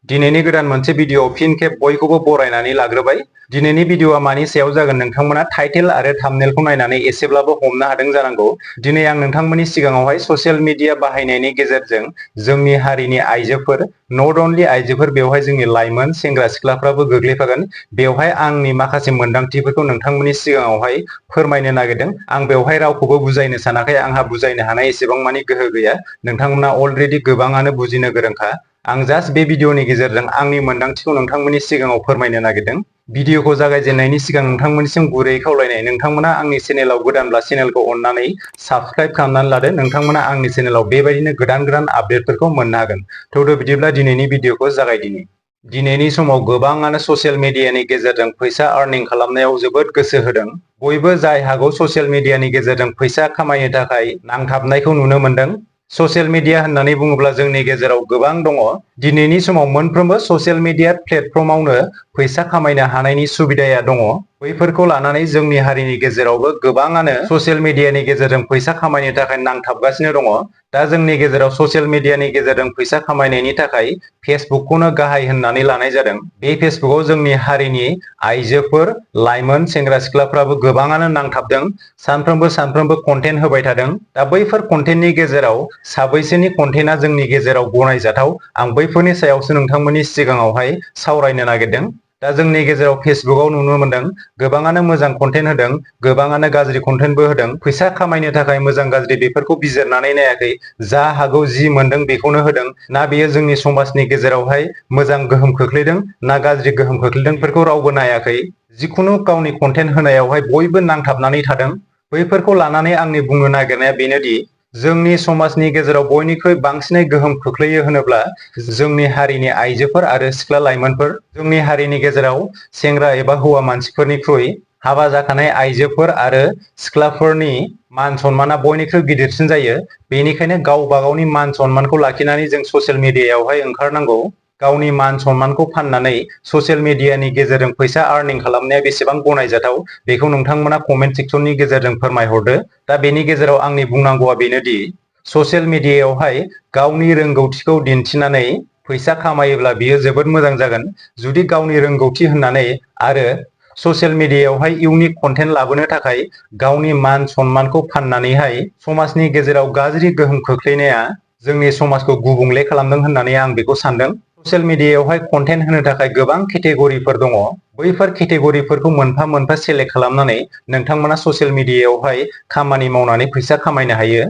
दिनैनि गोदान मोनसे भिडिअ फिन खेब बयखौबो बरायनानै लाग्रोबाय। दिनैनि भिडिअआ मानि सायाव जागोन नोंथांमोना टाइटेल आरो थाम्बनेलखौ नायनानै एसेब्लाबो हमनो हादों जानांगौ। दिनै आं नोंथांमोननि सिगाङावहाय ससियेल मिडिया बाहायनायनि गेजेरजों जोंनि हारिनि आइजोफोर, नट अनलि आइजोफोर, बेवहाय जोंनि लाइमोन सेंग्रा सिख्लाफ्राबो गोग्लैफागोन। बेवहाय आंनि माखासे मोन्दांथिफोरखौ नोंथांमोननि सिगाङावहाय फोरमायनो नागिरदों। आं बेवहाय रावखौबो बुजायनो सानाखै, आंहा बुजायनो हानाय एसेबां मानि गोहो गैया। नोंथांमोना अलरेडि गोबाङानो बुजिनो गोरोंखा। आं जास्ट बे भिडिअनि गेजेरजों आंनि मोन्दांथिखौ नोंथांमोननि सिगाङाव फोरमायनो नागिरदों। भिडिअखौ जागायजेननायनि सिगां नोंथांमोननिसिम गुरैयै खावलायनाय, नोंथांमोना आंनि चेनेलाव गोदानब्ला चेनेलखौ अननानै साबस्क्राइब खालामनानै लादो। नोंथांमोना आंनि चेनेलाव बेबायदिनो गोदान आपडेटफोरखौ मोननो हागोन। थौदो बिदिब्ला दिनैनि भिडिअखौ जागायदिनि। दिनैनि समाव गोबाङानो ससियेल मिडियानि गेजेरजों फैसा आर्निं खालामनायाव जोबोद गोसो होदों। बयबो जाय हागौ ससियेल मिडियानि गेजेरजों फैसा खामायनो थाखाय नांथाबनायखौ नुनो मोनदों। ससियेल मिडिया होननानै बुङोब्ला जोंनि गेजेराव गोबां दङ। दिनैनि समाव मोनफ्रोमबो ससियेल मिडिया प्लेटफर्मावनो फैसा खामायनो हानायनि सुबिदाया दङ। बैफोरखौ लानानै जोंनि हारिनि गेजेरावबो गोबाङानो ससियेल मिडियानि गेजेरजों फैसा खामायनो थाखाय नांथाबगासिनो दङ। दा जोंनि गेजेराव ससियेल मिडियानि गेजेरजों फैसा खामायनायनि थाखाय फेसबुकखौनो गाहाय होननानै लानाय जादों। बे फेसबुकआव जोंनि हारिनि आइजोफोर, लाइमोन सेंग्रा सिख्लाफ्राबो गोबाङानो नांथाबदों। सानफ्रोमबो कन्टेन्ट होबाय थादों। दा बैफोर कन्टेन्टनि गेजेराव साबैसेनि कन्टेन्टआ जोंनि गेजेराव गनायजाथाव, आं बैफोरनि सायावसो नोंथांमोननि सिगाङावहाय सावरायनो नागिरदों। दा जोंनि गेजेराव फेसबुकआव नुनो मोनदों गोबाङानो मोजां कन्टेन्ट होदों, गोबाङानो गाज्रि कन्टेन्टबो होदों। फैसा खामायनो थाखाय मोजां गाज्रि बेफोरखौ बिजिरनानै नायाखै, जा हागौ जि मोनदों बेखौनो होदों। ना बेयो जोंनि समाजनि गेजेरावहाय मोजां गोहोम खोख्लैदों ना गाज्रि गोहोम खोख्लैदों बेफोरखौ रावबो नायाखै। जिखुनु गावनि कन्टेन्ट होनायावहाय बयबो नांथाबनानै थादों। बैफोरखौ लानानै आंनि बुंनो नागिरनाया बेनोदि जोंनि समाजनि गेजेराव बयनिख्रुइ बांसिनै गोहोम खोख्लैयो होनोब्ला जोंनि हारिनि आइजोफोर आरो सिख्ला लाइमोनफोर। जोंनि हारिनि गेजेराव सेंग्रा एबा हौवा मानसिफोरनिख्रुइ हाबा जाखानाय आइजोफोर आरो सिख्लाफोरनि मान सनमाना बयनिख्रुइ गिदिरसिन जायो। बेनिखायनो गावबा गावनि मान सनमानखौ लाखिनानै जों ससियेल मिडियायावहाय ओंखारनांगौ। गावनि मान सनमानखौ फाननानै ससियेल मिडियानि गेजेरजों फैसा आर्निं खालामनाया बेसेबां गनायजाथाव बेखौ नोंथांमोना कमेन्ट सेक्सननि गेजेरजों फोरमायहरदो। दा बेनि गेजेराव आंनि बुंनांगौआ बेनोदि ससियेल मिडियायावहाय गावनि रोंगौथिखौ दिन्थिनानै फैसा खामायोब्ला बियो जोबोद मोजां जागोन। जुदि गावनि रोंगौथि होननानै आरो ससियेल मिडियायावहाय इउनिक कन्टेन्ट लाबोनो थाखाय गावनि मान सनमानखौ फाननानैहाय समाजनि गेजेराव गाज्रि गोहोम खोख्लैनाया जोंनि समाजखौ गुबुंले खालामदों होननानै आं बेखौ सानदों। ससियेल मिडियायावहाय कन्टेन्ट होनो थाखाय गोबां केटेगरिफोर दङ। बैफोर केटेगरिफोरखौ मोनफा मोनफा सेलेक्ट खालामनानै नोंथांमोना ससियेल मिडियायावहाय खामानि मावनानै फैसा खामायनो हायो।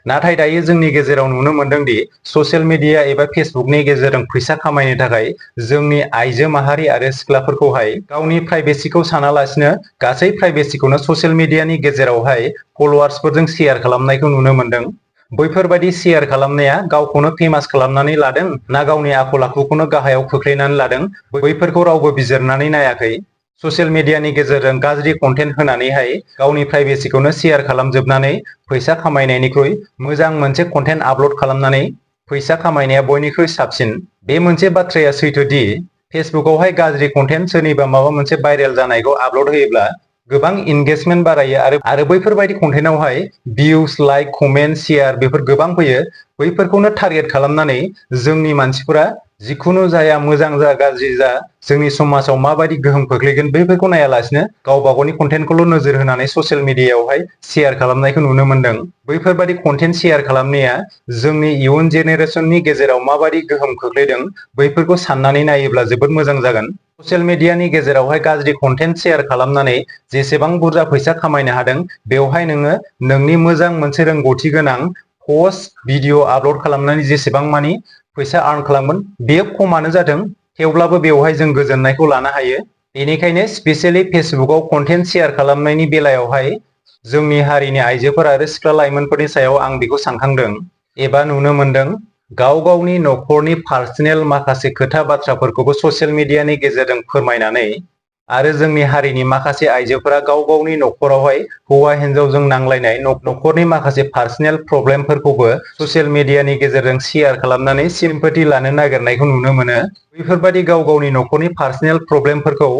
नाथाय दायो जोंनि गेजेराव नुनो मोनदोंदि ससियेल मिडिया एबा फेसबुकनि गेजेरजों फैसा खामायनो थाखाय जोंनि आइजो माहारि आरो सिख्लाफोरखौहाय गावनि प्राइभेसिखौ सानालासिनो गासै प्राइभेसिखौनो ससियेल मिडियानि गेजेरावहाय फलोवार्सफोरजों शेयार खालामनायखौ नुनो मोनदों। बैफोरबायदि शेयार खालामनाया गावखौनो फेमास खालामनानै लादों ना गावनि आखल आखुखौनो गाहायाव खोख्लैनानै लादों, बैफोरखौ रावबो बिजिरनानै नायाखै। ससियेल मिडियानि गेजेरजों गाज्रि कन्टेन्ट होनानैहाय गावनि प्राइभेसिखौनो शेयार खालामजोबनानै फैसा खामायनायनिख्रुइ मोजां मोनसे कन्टेन्ट आपल'ड खालामनानै फैसा खामायनाया बयनिख्रुइ साबसिन। बे मोनसे बाथ्राया सैथोदि फेसबुकआवहाय गाज्रि कन्टेन्ट सोरनिबा माबा मोनसे भाइरेल जानायखौ आपल'ड होयोब्ला गोबां इंगेजमेन्ट बारायो आरो बैफोरबायदि कन्टेन्टआवहाय भिउस, लाइक, कमेन्ट, शेयार बेफोर गोबां फैयो। बैफोरखौनो टारगेट खालामनानै जोंनि मानसिफोरा जिखुनु जाया, मोजां जा गाज्रि जा, जोंनि समाजाव माबायदि गोहोम खोख्लैगोन बैफोरखौ नायालासिनो गावबा गावनि कन्टेन्टखौल' नोजोर होनानै ससियेल मिडियायावहाय शेयार खालामनायखौ नुनो मोनदों। बैफोरबायदि कन्टेन्ट शेयार खालामनाया जोंनि इयुन जेनेरेसननि गेजेराव माबायदि गोहोम खोख्लैदों बैफोरखौ साननानै नायोब्ला जोबोद मोजां जागोन। ससियेल मिडियानि गेजेरावहाय गाज्रि कन्टेन्ट शेयार खालामनानै जेसेबां बुरजा फैसा खामायनो हादों, बेवहाय नोङो नोंनि मोजां मोनसे रोंगौथि गोनां पस्ट भिडिअ आपल'ड खालामनानै जेसेबां मानि फैसा आर्न खालामगोन बेयो खमानो जादों, थेवब्लाबो बेवहाय जों गोजोननायखौ लानो हायो। बेनिखायनो स्पेसियेलि फेसबुकआव कन्टेन्ट शेयार खालामनायनि बेलायावहाय जोंनि हारिनि आइजोफोर आरो सिख्ला लाइमोनफोरनि सायाव आं बेखौ सानखांदों एबा नुनो मोनदों। गाव गावनि न'खरनि पार्सनेल माखासे खोथा बाथ्राफोरखौबो ससियेल मिडियानि गेजेरजों फोरमायनानै आरो जोंनि हारिनि माखासे आइजोफोरा गाव गावनि न'खरावहाय हौवा हिन्जावजों नांलायनाय न'खरनि माखासे पार्सनेल प्रब्लेमफोरखौबो ससियेल मिडियानि गेजेरजों शेयार खालामनानै सिम्पेथि लानो नागिरनायखौ नुनो मोनो। बैफोरबायदि गाव गावनि न'खरनि पार्सनेल प्रब्लेमफोरखौ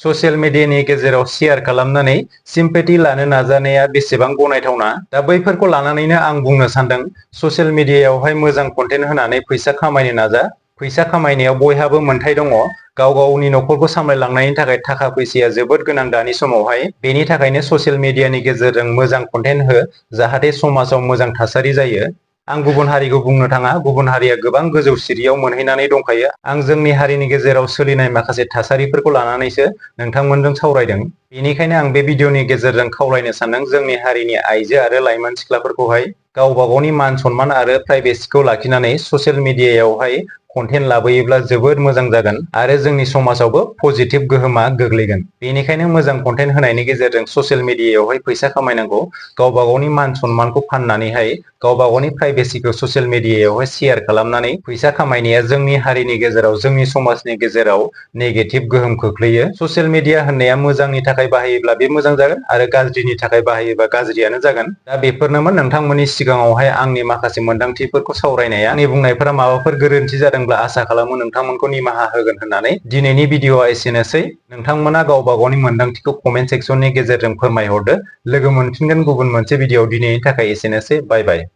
ससियेल मिडियानि गेजेराव शेयार खालामनानै सिम्पेथि लानो नाजानाया बेसेबां गनायथावना। दा बैफोरखौ लानानैनो आं बुंनो सानदों, ससियेल मिडियायावहाय मोजां कन्टेन्ट होनानै फैसा खामायनो नाजा। फैसा खामायनायाव बयहाबो मोन्थाय दङ। गाव गावनि न'खरखौ सामलायलांनायनि थाखाय थाखा फैसाया जोबोद गोनां दानि समावहाय। बेनि थाखायनो ससियेल मिडियानि गेजेरजों मोजां कन्टेन्ट हो, जाहाथे समाजाव मोजां थासारि जायो। आं गुबुन हारिखौ बुंनो थाङा, गुबुन हारिया गोबां गोजौ सिरियाव मोनहैनानै दंखायो। आं जोंनि हारिनि गेजेराव सोलिनाय माखासे थासारिफोरखौ लानानैसो नोंथांमोनजों सावरायदों। बेनिखायनो आं बे भिडिअनि गेजेरजों खावलायनो सानदों जोंनि हारिनि आइजो आरो लाइमोन सिख्लाफोरखौहाय गावबा गावनि मान सनमान आरो प्राइभेसिखौ लाखिनानै ससियेल मिडियायावहाय कन्टेन्ट लाबोयोब्ला जोबोद मोजां जागोन आरो जोंनि समाजावबो पजिटिभ गोहोमा गोग्लैगोन। बेनिखायनो मोजां कन्टेन्ट होनायनि गेजेरजों ससियेल मिडियायावहाय फैसा खामायनांगौ। गावबा गावनि मान सनमानखौ फाननानैहाय गावबा गावनि प्राइभेसिखौ ससियेल मिडियायावहाय शेयार खालामनानै फैसा खामायनाया जोंनि हारिनि गेजेराव, जोंनि समाजनि गेजेराव नेगेटिभ गोहोम खोख्लैयो। ससियेल मिडिया होननाया मोजांनि थाखाय बाहायोब्ला बे मोजां जागोन आरो गाज्रिनि थाखाय बाहायोबा गाज्रियानो जागोन। दा बेफोरनोमोन नोंथांमोननि सिगाङावहाय आंनि माखासे मोन्दांथिफोरखौ सावरायनाया। आंनि बुंनायफोरा माबाफोर गोरोन्थि जादोंब्ला आसा खालामो नोंथांमोनखौ निमाहा होगोन होननानै। दिनैनि भिडिअआ एसेनोसै। नोंथांमोना गावबा गावनि मोन्दांथिखौ कमेन्ट सेक्सननि गेजेरजों फोरमायहरदो। लोगो मोनफिनगोन गुबुन मोनसे भिडिअआव। दिनैनि थाखाय एसेनोसै। बाय बाय।